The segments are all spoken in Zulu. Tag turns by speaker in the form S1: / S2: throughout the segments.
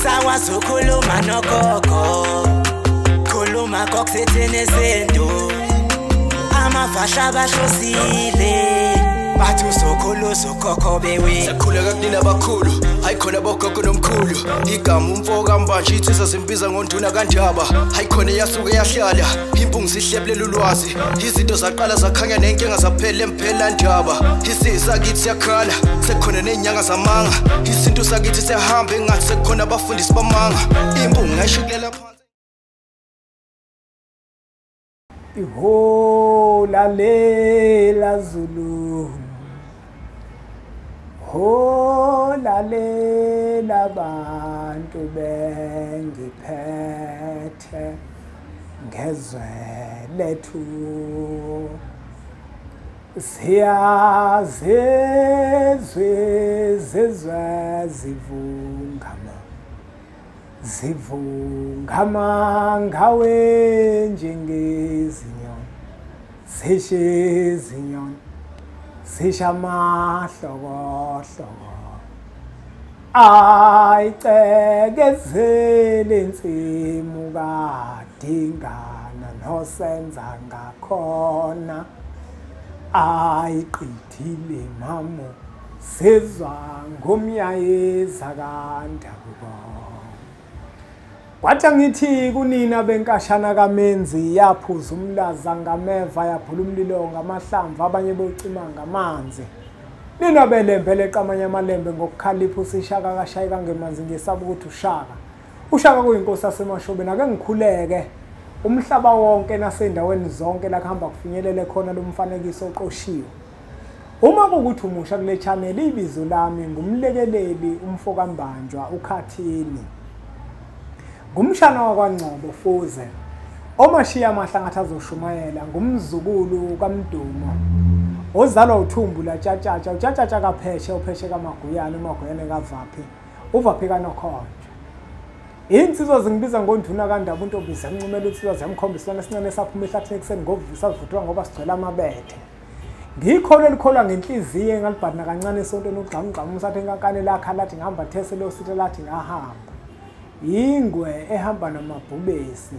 S1: Sakwazi ukukhuluma nogogo, khuluma kokusithini isintu. Amafasha bahlosile, bathi usokhulu ukhokho bewe.
S2: Sakhuleka kunina abakhulu, hayi khona bogogo nomkhulu. Igama umfo kaMbanje insizwa zimbiza ngonduna kaNdaba. Hayi khona yasuke yahlala, impungu zihlebulela ulwazi. Izinto zaqala zakhanya nenkinga zaphela emphela ndaba. Isizwe sakithi siyakhala, sekukhona nezinyanga zamanga. Isintu sakithi siyahamba engathi sekukhona abafundisi bamanga. Impungu ngayishukulela phansi.
S3: Ho lalela Zulu, ho lalela bantu bengiphethe ngezwe lethu. Siyazizwe zizwe zivungama, zivungama ngawe njengezinyoni, zishe izinyoni, zisha amahlokohloko. Ayicekezele insimu kaDingana nosenza ngakhona, ayiqithile mamo sizwa ngomyayeza kaNdabuko. Kwathi angithi kunina benkashana kaMenzi, yaphuza umlaza ngameva, yaphula umlilo ngamahlamvu, abanye bocima ngamanzi. Nina belembe leqamanye amalembe ngokukhalipha usishaka kashayeka ngemanzi, ngesaba ukuthi ushaka. Ushaka kuyinkosi yaseMashobeni. Ake ngikhuleke umhlaba wonke nasendaweni zonke la kuhamba kufinyelele khona lo mfanekiso oqoshiwe. Uma kukuthi umusha kule channel, ibizo lami ngumlekeleli umfo kaMbanjwa uKhathini. Ngumshana wakwaNgcobo Fuze, omashiya amahlangathi azoshumayela, ngumzukulu kaMdumo, ozalwa uthumbu laTshatshatsha, uTshatshatsha kaPheshe, uPheshe kaMaguyane, uMaguyane kaVaphi, uVaphi kaNokhonjwa. Insizwa zingibiza ngonduna kaNdaba, untombi ziyamncumela insizwa ziyamkhombisa isona esincane esaphuma ehlathini ekuseni ngovuvu savuthwa ngoba sigcwele amabethe. Ngikholwa elikholwa ngenhliziyo engalibhadina kancane esontweni ugxamugxamu usathi enkankane lakha lathi ngihamba these lo sithe lathi ngahamba. Ingwe ehamba namabhubesi,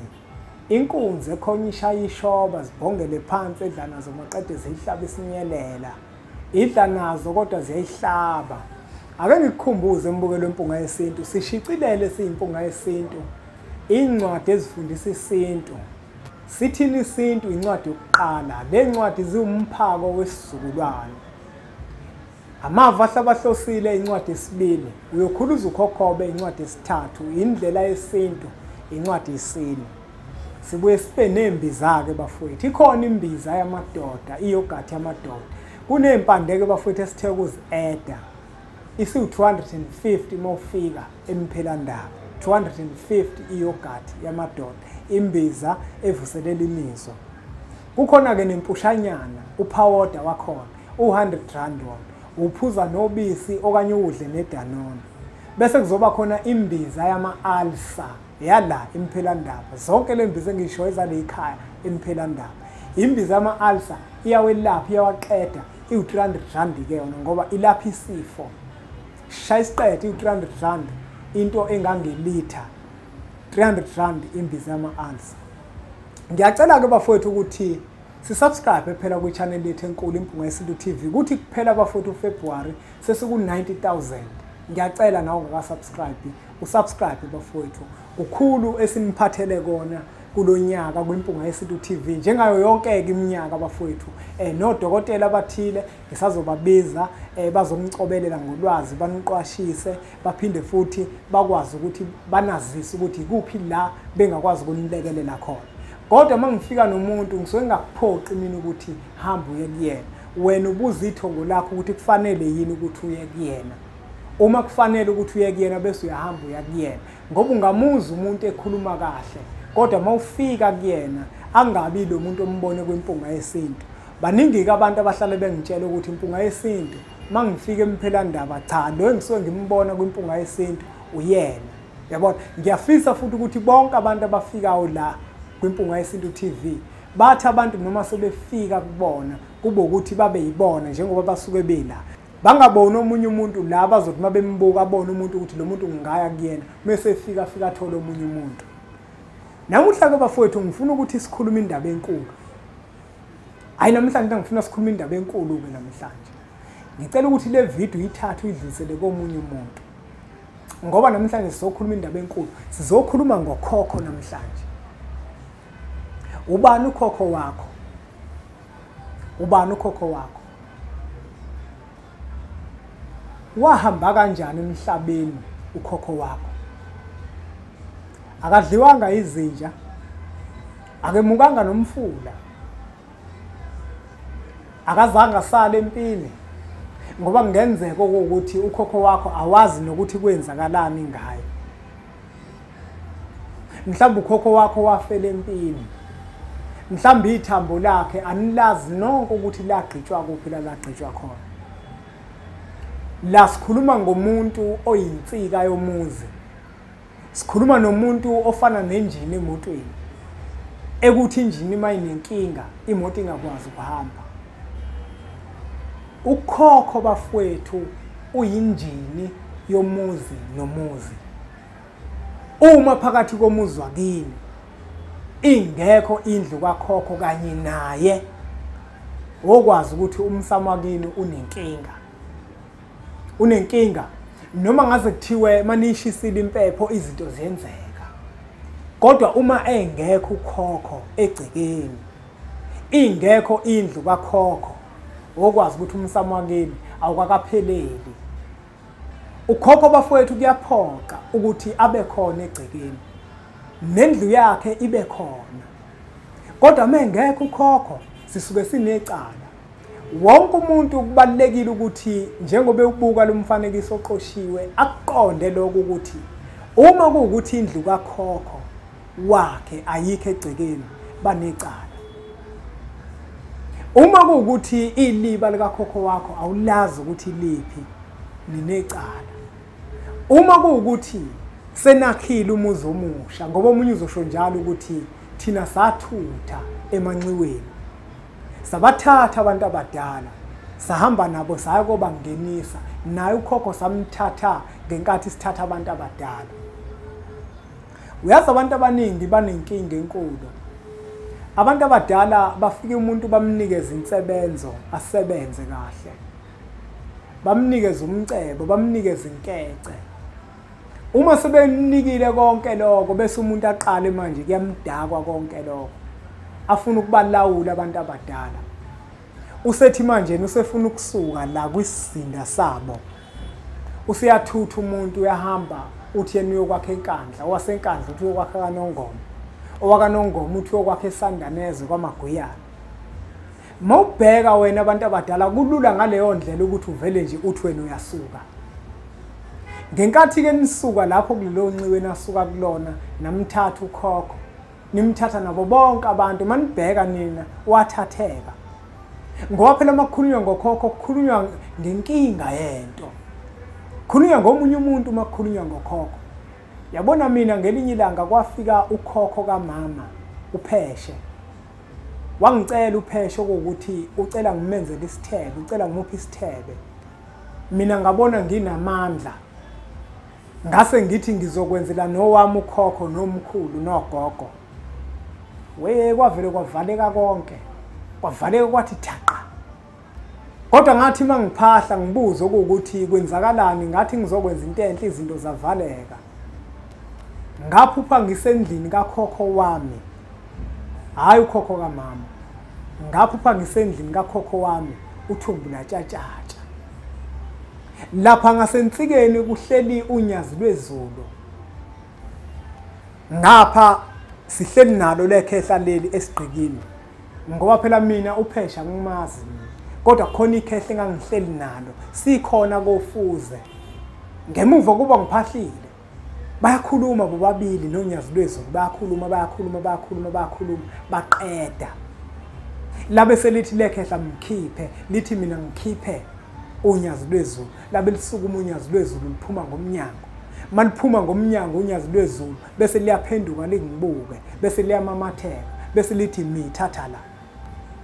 S3: inkunzi ekhonya ishaya ishoba, zibhongele phansi edla nazo maqede ziyihlaba isinyelela. Idla nazo kodwa ziyayihlaba. Ake ngikukhumbuze mbukelo wempunga yesintu, sishicilele siyimpunga yesintu incwadi ezifundisa isintu. Sithini isintu? Incwadi yokuqala. Le ncwadi ziwumphako wesizukulwane. Amava ahlabahlosile, incwadi yesibili. Uyokhuluza ukhokhobe, incwadi yesithathu. Indlela yesintu, incwadi yesine. Sibuye sibe nembiza-ke bafowethu. Ikhona imbiza yamadoda, iyogathi yamadoda. Kuney'mpande-ke bafowethu esithe ukuzi-eda. Isiwu-250 uma ufika emphelandaba. 250 iyogathi yamadoda, imbiza evuselela imizwa. Kukhona-ke nempushanyana, uphawoda wakhona, u-100 rand wona. Uphuza nobisi okanye udle neDanone. Bese kuzoba khona imbiza yama-alsa yala emphelandaba. Zonke le mbiza engisho ezale ikhaya emphelandaba. Imbiza yama-alsa iyawelapha, iyawaqeda, iwu-300 rand ke yona ngoba ilapha isifo. Shaya isiqede iwu-300 rand, into engangelitha 300 rand imbiza yama-alsa. Ngiyacela ke bafowethu ukuthi sisubscribe phela kwi-channel yethu enkulu Impunga Yesintu TV. Kuthi kuphela bafowethu uFebruary sesiku-90,000. Ngiyacela nawe ungaka-subscribe, usubscribe bafowethu. Kukhulu esiniphathele kona kulonyaka kwiMpunga Yesintu TV, njengayo yonke-ke iminyaka bafowethu. Nodokotela abathile ngisazobabiza, bazomcobelela ngolwazi, baniqwashise, baphinde futhi bakwazi ukuthi banazise ukuthi ikuphi la bengakwazi ukunilekelela khona. Kodwa uma ngifika nomuntu ngisuke ngingakuphoqi mina ukuthi hamba uye kuyena. Wena ubuza ithongo lakho ukuthi kufanele yini ukuthi uye kuyena. Uma kufanele ukuthi uye kuyena bese uyahamba uya kuyena. Ngoba ungamuza umuntu ekhuluma kahle, kodwa uma ufika kuyena angabi lo muntu ombone kwimpunga yesintu. Baningi-ke abantu abahlale bengitshela ukuthi impunga yesintu uma ngifika emphelandaba, cha, lo engisuke ngimbona kwimpunga yesintu uyena. Yabona, ngiyafisa futhi ukuthi bonke abantu abafikayo la kwiMpunga Yesintu TV bathi abantu noma sebefika kubona kube ukuthi babe yibona njengoba basuke bela. Bangaboni omunye umuntu la bazothi mabembuka abone umuntu ukuthi lo muntu ngingaya kuyena, mase efika afika athola omunye umuntu. Namuhla ke bafowethu ngifuna ukuthi sikhulume indaba enkulu. Hayi, namhlanje ngifuna sikhulume indaba enkulu ke namhlanje. Ngicela ukuthi le video uyithathe uyidlulisele komunye umuntu. Ngoba namhlanje sizokhuluma indaba enkulu. Sizokhuluma ngokhokho namhlanje. Ubani ukhokho wakho? Ubani ukhokho wakho? Wahamba kanjani emhlabeni ukhokho wakho? Akadliwanga izinja, akemukanga nomfula, akazange asale empini, ngoba kungenzeka ukuthi ukhokho wakho awazi nokuthi kwenzakalani ngaye. Mhlawumbe ukhokho wakho wafela empini, mhlawumbe ithambo lakhe anilazi nonke ukuthi lagqitshwa kuphi la lagqitshwa khona. La sikhuluma ngomuntu oyinsika yomuzi, sikhuluma nomuntu ofana nenjini emotweni, ekuthi injini mayinenkinga imoto ingakwazi ukuhamba. Ukhokho bafowethu uyinjini yomuzi nomuzi. Uma phakathi komuzi wakini ingekho indlu kakhokho kanye naye, wokwazi ukuthi umsamo wakini unenkinga. Unenkinga noma ngaze kuthiwe manishisile impepho izinto ziyenzeka, kodwa uma engekho ukhokho egcekeni, ingekho indlu kakhokho, wokwazi ukuthi umsamo wakini awukakapheleli. Ukhokho bafowethu kuyaphoqa ukuthi abe khona egcekeni, nendlu yakhe ibe khona, kodwa uma engekho ukhokho sisuke sinecala. Wonke umuntu kubalulekile ukuthi njengoba ubuka lo mfanekiso oqoshiwe akuqonde lokho ukuthi uma kuwukuthi indlu kakhokho wakhe ayikho egcekeni, banecala. Uma kuwukuthi iliba likakhokho wakho awulazi ukuthi liphi, ninecala. Uma kuwukuthi senakhile umuzi omusha, ngoba omunye uzosho njalo ukuthi thina sathutha emanxiweni, sabathatha abantu abadala sahamba nabo saya kobangenisa, naye ukhokho samthatha ngenkathi sithatha abantu abadala. Uyazi abantu abaningi banenkinga enkulu. Abantu abadala bafike umuntu bamnikeze insebenzo asebenze kahle, bamnikeze umcebo, bamnikeze inkece. Uma sebemnikile konke lokho, bese umuntu aqale manje kuyamdakwa konke lokho, afuna ukubalawula abantu abadala. Usethi manje usefuna ukusuka la kwisizinda sabo, useyathutha umuntu, uyahamba uthi yena uyokwakha eNkandla, owaseNkandla uthi uyokwakha kaNongoma, owakaNongoma uthi uyokwakha eSandanezwe kwaMaguyana. Mawubheka wena abantu abadala kulula ngaleyo ndlela ukuthi uvele nje uthi wena uyasuka. Ngenkathi ke nisuka lapho kulelo nxiwe nasuka kulona, namthatha ukhokho, nimthatha nabo bonke abantu, manibheka nina wathatheka. Ngoba phela makukhulunywa ngokhokho kukhulunywa ngenkinga yento, khulunywa ngomunye umuntu makukhulunywa ngokhokho. Yabona mina ngelinye ilanga kwafika ukhokho kamama uPheshe, wangicela uPheshe ukuthi ucela ngimenzele isithebe, ucela ngimuphe isithebe. Mina ngabona nginamandla, ngase ngithi ngizokwenzela nowami ukhokho nomkhulu nogogo. We kwavele kwavaleka konke, kwavaleka kwathi thaqa. Kodwa ngathi mangiphahla ngibuze ukuthi kwenzakalani, ngathi ngizokwenza into enhle izinto zavaleka. Ngaphupha ngisendlini kakhokho wami, hayi ukhokho kamama. Ngaphupha ngisendlini kakhokho wami, uthumbu latshatshatsha. Lapha ngasensikeni kuhleli unyazi lwezulu, ngapha sihleli nalo lekhehla leli esigqikini. Ngoba phela mina uPhesha ngimazi mina, kodwa khona ikhehla engangihleli nalo sikhona kofuze. Ngemuva kuba ngiphahlile, bayakhuluma bobabili nonyazi lwezulu, bayakhuluma bayakhuluma bayakhuluma bayakhuluma baqeda. Labe selithi lekhehla mkhiphe, lithi mina ngikhiphe unyazi lwezulu. Labe lisukuma unyazi lwezulu liphuma ngomnyango. Maliphuma ngomnyango unyazi lwezulu bese liyaphenduka lingibuke, bese liyamamatheka, bese lithi mithatha la.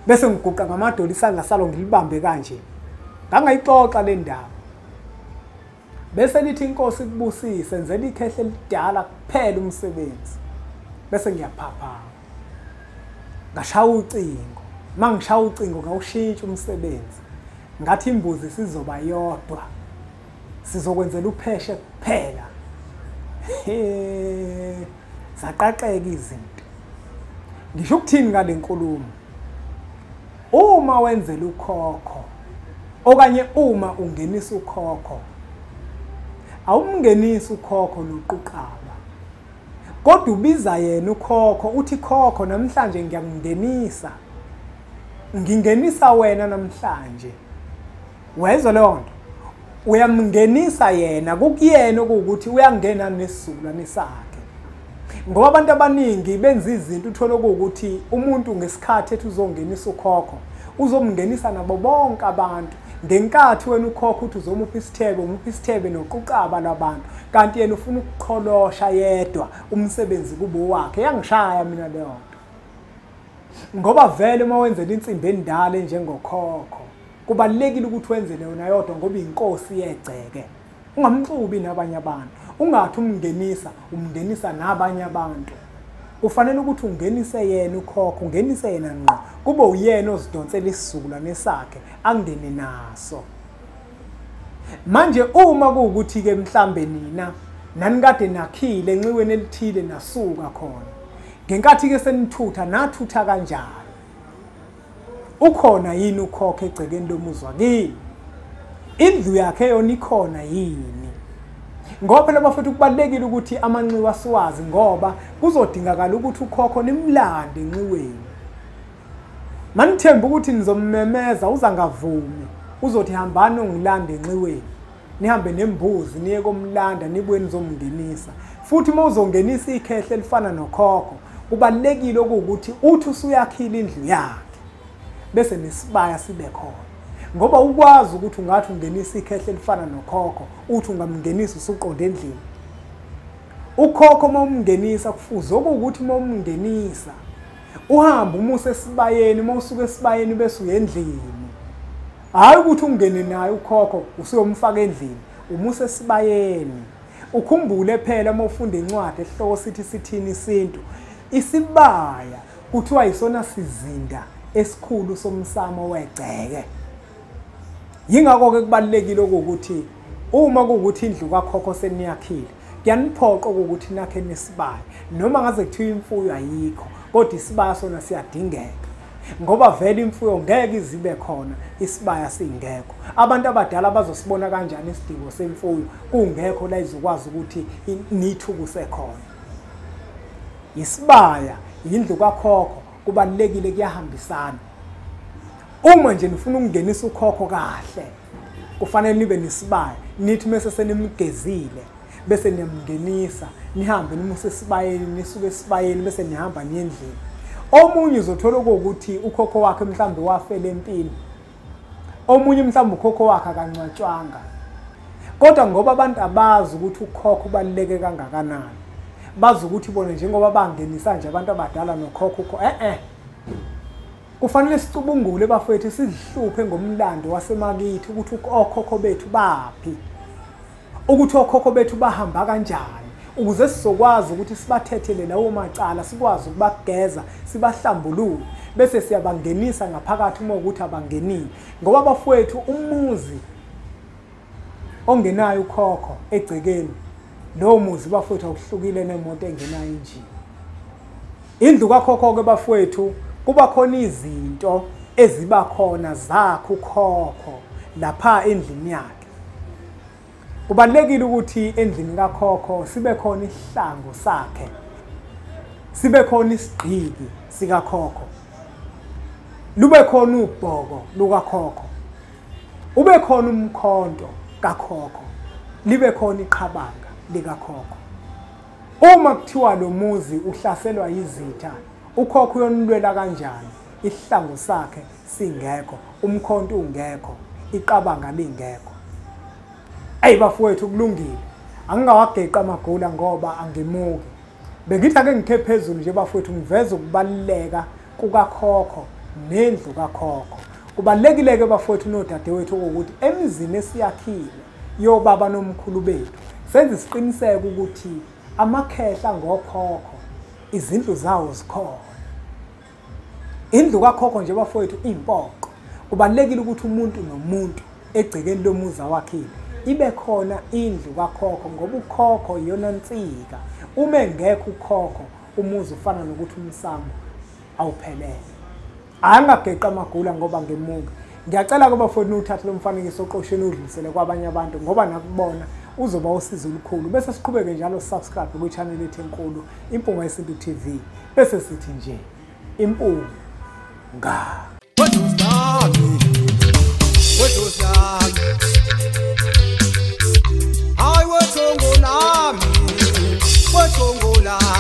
S3: Bese ngiguqa ngamadolo isandla salo ngilibambe kanje. Ngangayixoxa le ndaba. Bese lithi inkosi kubusise, enzela ikhehle elidala kuphela umsebenzi. Bese ngiyaphaphama. Ngashaya ucingo. Mangishaya ucingo ngawushintsha umsebenzi. Ngathi imbuzi sizoba yodwa. Sizokwenzela upheshe kuphela. Zaqaqeka izinto. Ngisho ukuthini ngale nkulumo? Uma wenzela ukhokho okanye uma ungenisa ukhokho, awumngenisi ukhokho noquqaba, kodwa ubiza yena ukhokho uthi khokho namhlanje ngiyakungenisa, ngingenisa wena namhlanje. Wezwa leyo nto? Uyamngenisa yena, kukuyena okuwukuthi uyangena nesizukulwane sakhe. Ngoba abantu abaningi benza izinto uthole ukuthi umuntu ngesikhathi ethi uzongenisa ukhokho, uzomngenisa nabo bonke abantu. Ngenkathi wena ukhokho uthi uzomupha isithebe, umupha isithebe noquqaba lwabantu, kanti yena ufuna ukuqholosha yedwa umsebenzi kubo wakhe. Yangishaya mina leyo nto. Ngoba vele uma wenzela insimbi endala enjengokhokho, kubalulekile ukuthi wenzele yona yodwa ngoba inkosi yegceke. Ungamxubi nabanye abantu. Ungathi umngenisa, umngenisa nabanye abantu. Kufanele ukuthi ungenise yena ukhokho, ungenise yena ngqo. Kube uyena ozidonsela isizukulwane sakhe angene naso. Manje uma kuwukuthi ke mhlambe nina nanikade nakhile enxiweni elithile nasuka khona, ngenkathi ke senithutha nathutha kanjani? Ukhona yini ukhokho egcekeni lomuzi wakini? Indlu yakhe yona ikhona yini? Ngoba phela bafethu kubalulekile ukuthi amanxiwa siwazi, ngoba kuzodingakala ukuthi ukhokho nimlande enxiweni. Manithemba ukuthi nizommemeza uza ngavumi, uzothi hambani ongilande enxiweni, nihambe nembuzi niye komlanda nibuye nizomngenisa. Futhi uma uzongenisa ikhehle elifana nokhokho, kubalulekile ukuthi uthi usuyakhile indlu yakhe bese nesibaya sibe khona. Ngoba ukwazi ukuthi ungathi ungenisa ikhehle elifana nokhokho, uthi ungamngenisa usuqonde endlini. Ukhokho uma umngenisa kufuze ukuthi uma umngenisa uhambe umuse esibayeni, uma usuka esibayeni bese uya endlini. Hayi ukuthi ungene naye ukhokho usuyomfaka endlini, umuse esibayeni. Ukhumbule phela uma ufunda incwadi esihloko sithi sithini isintu, isibaya kuthiwa yisona sizinda esikhulu somsamo wegceke. Yingakho-ke kubalulekile ukuthi uma kuwukuthi indlu kakhokho seniyakhile, kuyaniphoqa ukuthi nakhe nesibaya. Noma ngaze kuthiwa imfuyo ayikho, kodwa isibaya sona siyadingeka. Ngoba vele imfuyo ngeke izibe khona isibaya singekho. Abantu abadala bazosibona kanjani isidingo semfuyo kungekho la izokwazi ukuthi nithukuse khona? Isibaya, indlu kakhokho, kubalulekile, kuyahambisana. Uma nje nifuna ukungenisa ukhokho kahle, kufanele nibe nesibaya. Nithi mase senimgezile bese niyamngenisa, nihambe nimuse esibayeni, nisuke esibayeni bese nihamba niye endlini. Omunye uzothola ukuthi ukhokho wakhe mhlawumbe wafela empini, omunye mhlawumbe ukhokho wakhe akangcwatshwanga. Kodwa ngoba abantu abazi ukuthi ukhokho ubaluleke kangakanani, bazi ukuthi bona njengoba bangenisa nje abantu abadala nokhokho kufanele sicubungule bafethu, sizihluphe ngomlando wasemakithi ukuthi okhokho bethu baphi, ukuthi okhokho bethu bahamba kanjani, ukuze sizokwazi ukuthi sibathethele lawo macala, sikwazi ukubageza, sibahlambulule, bese siyabangenisa ngaphakathi uma ukuthi abangenile. Ngoba bafowethu umuzi ongenayo ukhokho egcekeni, lowo muzi bafowethu awuhlukile nemoto engenayo injini. Indlu kakhokho-ke bafowethu kuba khona izinto eziba khona zakhe ukhokho lapha endlini yakhe. Kubalulekile ukuthi endlini kakhokho sibe khona isihlangu sakhe, sibe khona isigqiki sikakhokho, lube khona ubhoko lukakhokho, ube khona umkhonto kakhokho, libe khona iqhabanga likakhokho. Uma kuthiwa lo muzi uhlaselwa yizitha, ukhokho uyonilwela kanjani isihlangu sakhe singekho, umkhonto ungekho, iqabanga lingekho? Ayi bafowethu, kulungile, angingawageqa amagula ngoba angimuki. Bengithi ake ngikhe phezulu nje bafowethu, ngiveze ukubaluleka kukakhokho nendlu kakhokho. Kubalulekile-ke bafowethu nodadewethu ukuthi emizini esiyakhile yobaba nomkhulu bethu senze isiqiniseko ukuthi amakhehla ngokhokho izindlu zawo zikhona. Indlu kakhokho nje bafowethu impoqo. Kubalulekile ukuthi umuntu nomuntu egcekeni lomuzi awakhile ibe khona indlu kakhokho, ngoba ukhokho iyona nsika. Uma engekho ukhokho umuzi ufana nokuthi umsamo awuphelele. Angageqa amagula ngoba ngemuka. Ngiyacela kuba bafowethu uthathe lo mfanekiso oqosheni udlulisele kwabanye abantu, ngoba nakubona uzoba usizo olukhulu. Bese siqhubeke njalo subscribe kwi-channel yethu enkulu Impunga Yesintu TV. Bese sithi nje Impunga.
S4: Hayi wethongo lami, wethongo lami.